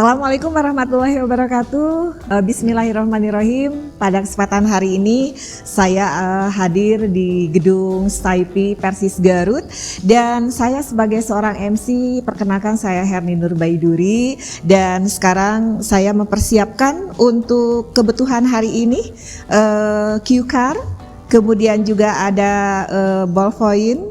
Assalamualaikum warahmatullahi wabarakatuh. Bismillahirrahmanirrahim. Pada kesempatan hari ini saya hadir di gedung STAIPI Persis Garut dan saya sebagai seorang MC, perkenalkan, saya Herni Nurbaiduri, dan sekarang saya mempersiapkan untuk kebutuhan hari ini cue card, kemudian juga ada ballpoint,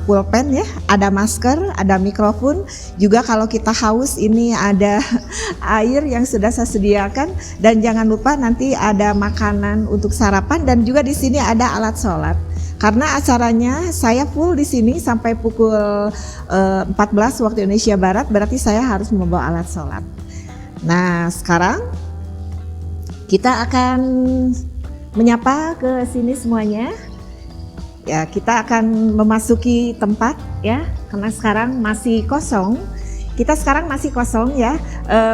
pulpen ya, ada masker, ada mikrofon, juga kalau kita haus ini ada air yang sudah saya sediakan, dan jangan lupa nanti ada makanan untuk sarapan dan juga di sini ada alat sholat. Karena acaranya saya full di sini sampai pukul 14 waktu Indonesia Barat, berarti saya harus membawa alat sholat. Nah, sekarang kita akan menyapa ke sini semuanya. Ya, kita akan memasuki tempat ya, karena sekarang masih kosong. Kita sekarang masih kosong ya,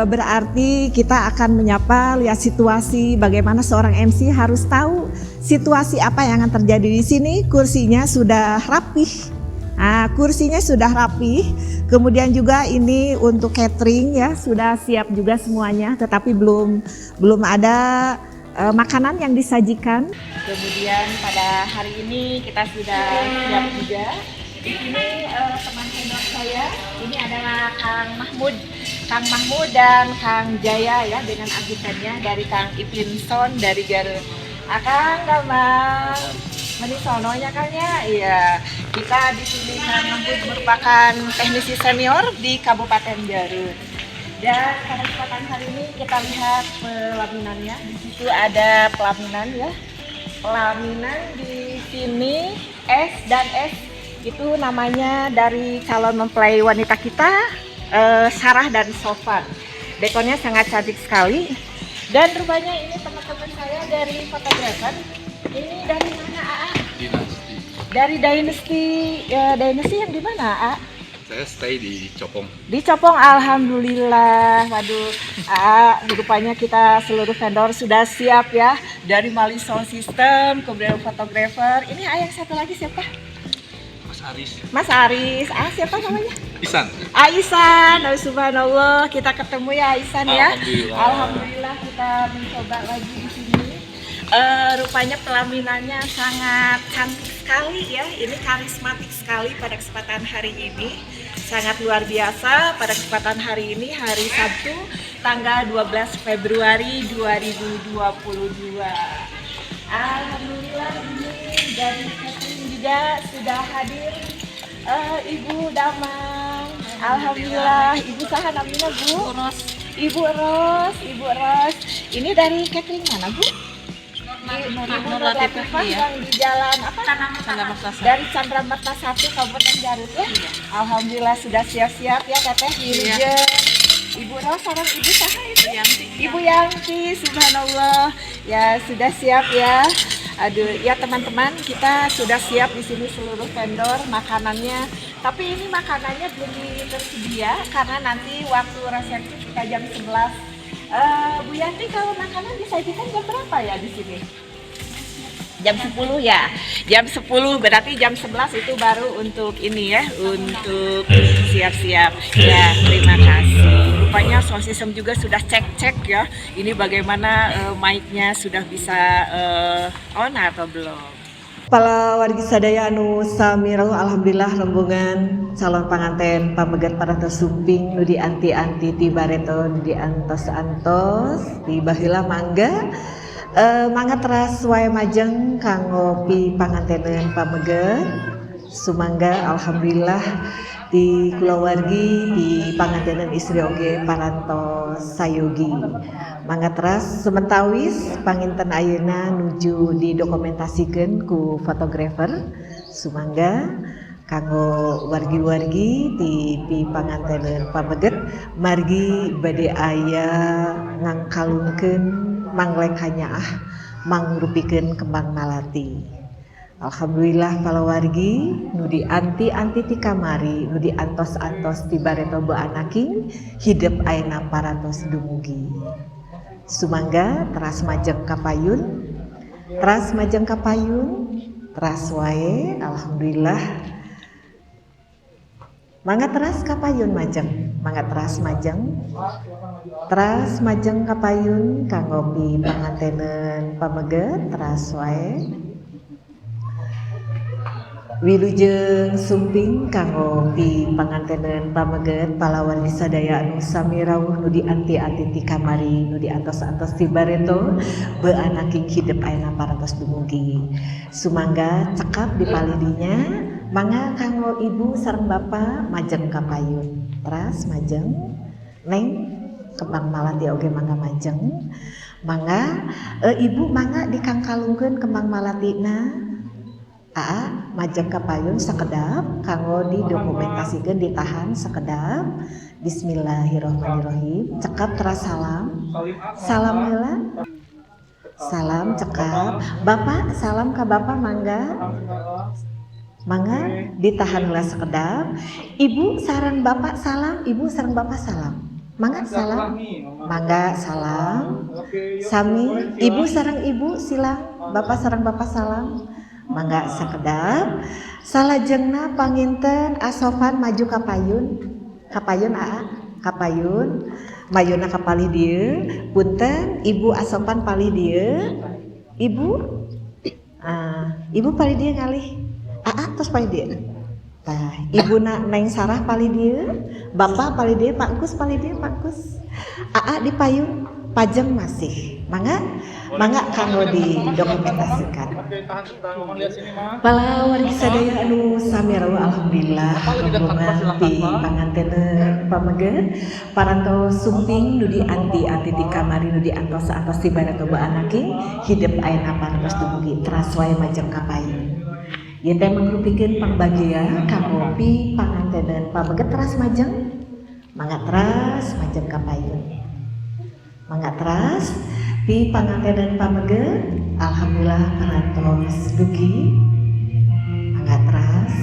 berarti kita akan menyapa, lihat situasi bagaimana seorang MC harus tahu situasi apa yang akan terjadi di sini. Kursinya sudah rapih. Nah, kursinya sudah rapih. Kemudian juga ini untuk catering ya, sudah siap juga semuanya, tetapi belum belum ada makanan yang disajikan. Kemudian pada hari ini kita sudah siap juga. Di sini teman senior saya, ini adalah Kang Mahmud, Kang Mahmud dan Kang Jaya ya, dengan asistennya dari Kang Ipinson dari Garut. Akang Damang, meni sono nya, Kang, ya? Iya. Kita di sini Kang Mahmud merupakan teknisi senior di Kabupaten Garut. Dan pada kesempatan hari ini kita lihat pelaminannya. Di situ ada pelaminan ya. Pelaminan di sini S dan S itu namanya dari calon mempelai wanita kita, Sarah dan Sofan. Dekornya sangat cantik sekali. Dan rupanya ini teman-teman saya dari fotografer. Ini dari mana, AA? Dinasti. Dari Dynasty, ya, Dynasty yang di mana, AA? Saya stay di Copong. Di Copong, alhamdulillah. Waduh, AA, rupanya kita seluruh vendor sudah siap ya. Dari Mali Sound System, kemudian fotografer. Ini AA yang satu lagi siapa? Mas Aris. Mas Aris. Ah, siapa namanya? Isan. Aisan, oh, subhanallah, kita ketemu ya, Aisan ya. Alhamdulillah. Alhamdulillah kita mencoba lagi di sini. Rupanya pelaminannya sangat cantik sekali ya. Ini karismatik sekali pada kesempatan hari ini. Sangat luar biasa pada kesempatan hari ini, hari Sabtu tanggal 12 Februari 2022. Alhamdulillah ini dari catering juga sudah hadir, Ibu Damang. Alhamdulillah. Ibu saha namanya, Bu? Ros. Ibu Ros, Ibu Ros. Ini dari catering mana, Bu? Ibu Nur Nur Latifah, Latifah iya. yang di jalan apa? Chandra Merta. Dari Chandra Merta 1 Kabupaten Garut ya. Iya. Alhamdulillah sudah siap-siap ya, Teteh Wilujeng. Ibu Ros sareng Ibu saha itu? Yanti. Ibu Yanti, subhanallah. Ya, sudah siap ya. Aduh, ya teman-teman, kita sudah siap di sini seluruh vendor makanannya. Tapi ini makanannya belum tersedia karena nanti waktu resepsi kita jam 11. Bu Yanti, kalau makanan disajikan jam berapa ya di sini? Jam 10 ya. Jam 10, berarti jam 11 itu baru untuk ini ya, untuk siap-siap. Ya, terima kasih. Rupanya sound system juga sudah cek-cek ya. Ini bagaimana mic-nya sudah bisa on atau belum. Para wargi sadaya anu sami rawuh, alhamdulillah rombongan calon panganten pameget parantos sumping, nu dianti-anti ti bareto, nu diantos-antos ti baheula. Mangga mangga teras wae majeng kanggo pipangantenan pameget. Sumangga, alhamdulillah di kulawargi di pangantenan istri oge parantos sayogi. Mangga teras sementawis panginten ayeuna nuju didokumentasikeun ku fotografer. Sumangga kanggo wargi-wargi di pipangantenan pameget, margi bade aya ngangkalungkeun mangleng kanyaah mangrupikeun kembang malati. Alhamdulillah palawargi nu dianti-anti ti kamari, nu diantos-antos ti bareto anaking hidep ayeuna parantos dumugi. Sumangga teras majeng kapayun, teras majeng kapayun, teras wae. Alhamdulillah, mangga teras kapayun majeng. Mangga teras majeng. Teras majeng kapayun kanggo pi pangantenan pameget teras wae. Wilujeng sumping kanggo pi pangantenan pameget palawargi sadaya anu sami rawuh nu dianti-anti ti kamari nu diantos-antos ti bareto beanaking hidep ayeuna parantos dumugi. Sumangga cekap di palidinya, mangga kanggo ibu sareng bapak majeng kapayun. Teras majeng, neng kembang malati oge mangga majeng. Mangga ibu mangga dikangkalungkeun kembang malatina. Aa majeng kapayun sakedap kanggo didokumentasikeun ditahan sakedap. Bismillahirrahmanirrahim. Cekap teras salam. Salam heula. Salam cekap. Bapak salam ka bapak mangga. Mangga ditahan heula sakedap. Ibu sareng bapak salam, ibu sareng bapak salam. Mangga salam. Mangga salam. Sami ibu sareng ibu silang, bapak sareng bapak salam. Mangga sakedap. Salajengna panginten asofan maju kapayun. Kapayun aa, kapayun. Mayuna kapalih dieu. Punten ibu asopan palih dieu. Ibu ibu palih dieu ngalih. Aa tos palih dieu. Tah, ibuna Neng Sarah palih dieu, bapak palih dieu, Pak Kus palih dieu, Pak Kus. Aa di payun, pajeng masih. Mangga, mangga kanggo didokumentasikan. Palawargi sadaya anu sami rawuh alhamdulillah rombongan ti pangantenan pameget parantos sumping nu dianti-anti ti kamari nu diantos-antos ti bareto beanaking hidep ayeuna parantos dumugi teras wae majeng kapayun. Ieu teh mangrupikeun pangbagia kanggo pi pangantenan pameget teras majeng, mangga teras majeng kapayun. Mangga teras pi pangantenan pameget alhamdulillah parantos dugi. Mangga teras.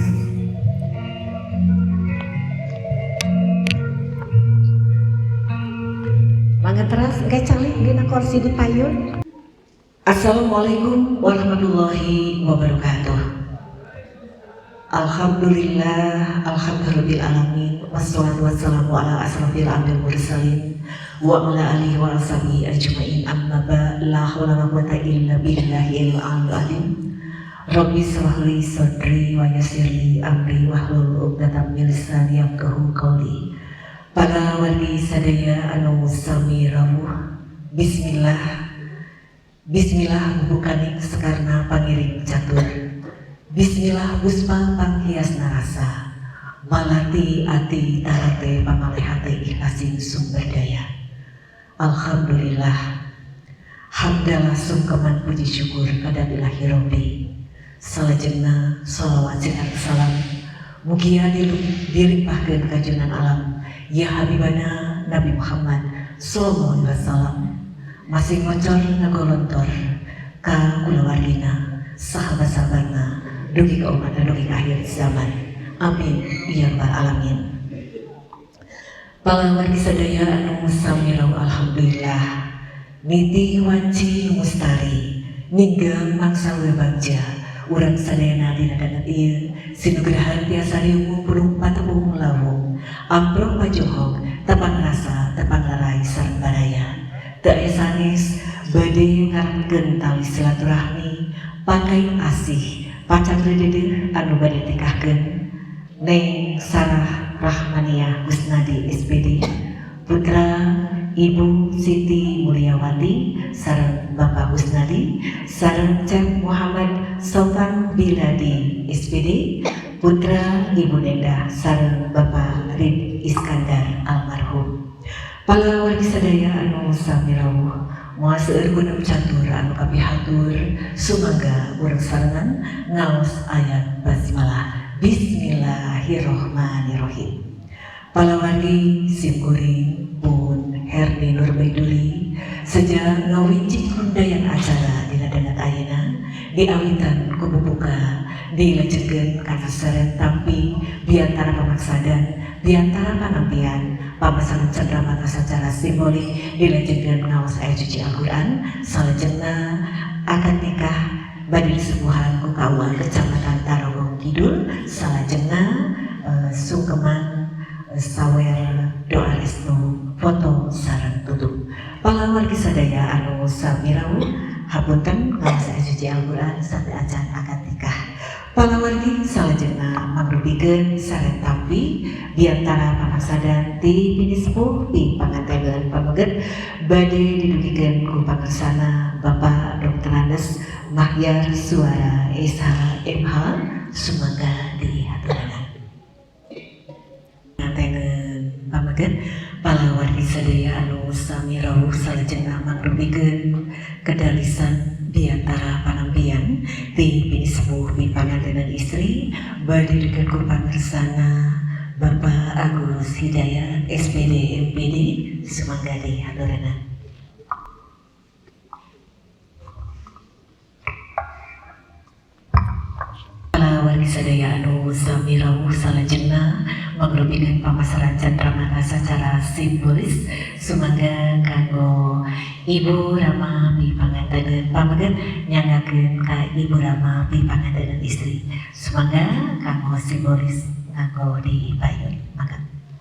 Mangga teras engke calik dina kursi di payun. Assalamualaikum warahmatullahi wabarakatuh. Alhamdulillah, alhamdulillahirabbil alamin, wassalatu wassalamu ala asrofil anbiya'i mursalin wa ala alihi wa ashabihi ajmain, amma ba, la haula wala quwata illa billahil aliyil azim. Rabbi shrah li sadri wa yassir li amri wahlul 'uqdatam min lisani yafqahu qawli. Para wargi sadaya anu sami rawuh, bismillah. Bismillah bukaning sekarna pangiring catur. Bismillah buspa panghias narasa. Malati ati tarate pamalehate ikhlasin sumber daya. Alhamdulillah. Hamdalah sungkeman puji syukur kada ilahi rabbi. Salajengna sholawat sareng salam mugia dilimpahkeun ka junan alam ya habibana Nabi Muhammad sallallahu alaihi wasallam. Masih ngocor ngagolontor ka kulawargina sahabat-sahabatna dugi ka umat dugi ka akhir zaman. Amin ya rabbal alamin. Palawargi sadaya anu sami rawuh alhamdulillah niti wanci mustari ninggang mangsa bagja urang sadayana dina danget ieu sinugrahan tiasa riungung pulung patepung lawung amprong pajohok tepang rasa tepang larai sareng baraya. Teu aya sanes bade ngarankeun tali silaturahmi pakai asih pacar dedeuh anu bade tikahkeun Neng Sarah Rahmania Kusnadi SPD putra Ibu Siti Mulyawati sareng Bapak Kusnadi sareng Cep Muhammad Sofan Biladi SPD putra Ibu Nenda sareng Bapak Rib Iskandar almarhum. Palawargi sadaya anu sami rawuh moal seueur gunung catur anu kapihatur sumangga urang sarengan ngaos ayat basmalah. Bismillahirrohmanirrohim. Palawargi simkuring pun Herni Nurbaiduli sejak ngawinjing hundayan acara dina dangat ayeuna diawitan ku bubuka dilajengkeun kana seren tampi biantara pamaksadan biantara panampian pamasangan cendramata secara simbolik dilajengkeun ngaos ayat suci Al-Qur'an salajengna akad nikah bade disepuhan ku KUA Kecamatan Tarogong Kidul salajengna sungkeman sawer doa. Pangapunten, ngaos ayat suci Al-Qur'an sateuacan akad nikah. Palawargi, salajengna mangrupikeun sareng tampi biantara pamaksadan ti pinisepuh pipanganteneun pameget bade didugikeun ku pangersana Bapak Drs. Mahyar Suara SH MH. Sumangga dihaturanan. Panganteneun pameget, palawargi sadaya anu sami rawuh, salajengna mangrupikeun kedalisan biantara panampian ti pinisepuh pipangantenan istri bade didugikeun ku pangersana Bapak Agus Hidayat SPD MPD. Sumangga dihaturanan. Palawargi sadaya anu sami rawuh, salajengna mangrupikeun pamasaran candramata sacara simbolis. Sumangga kanggo Ibu Rama pipanganteneun pameget nyanggakeun ka Ibu Rama pipanganteneun istri. Sumangga kanggo simbolis nganggo di payun, mangga.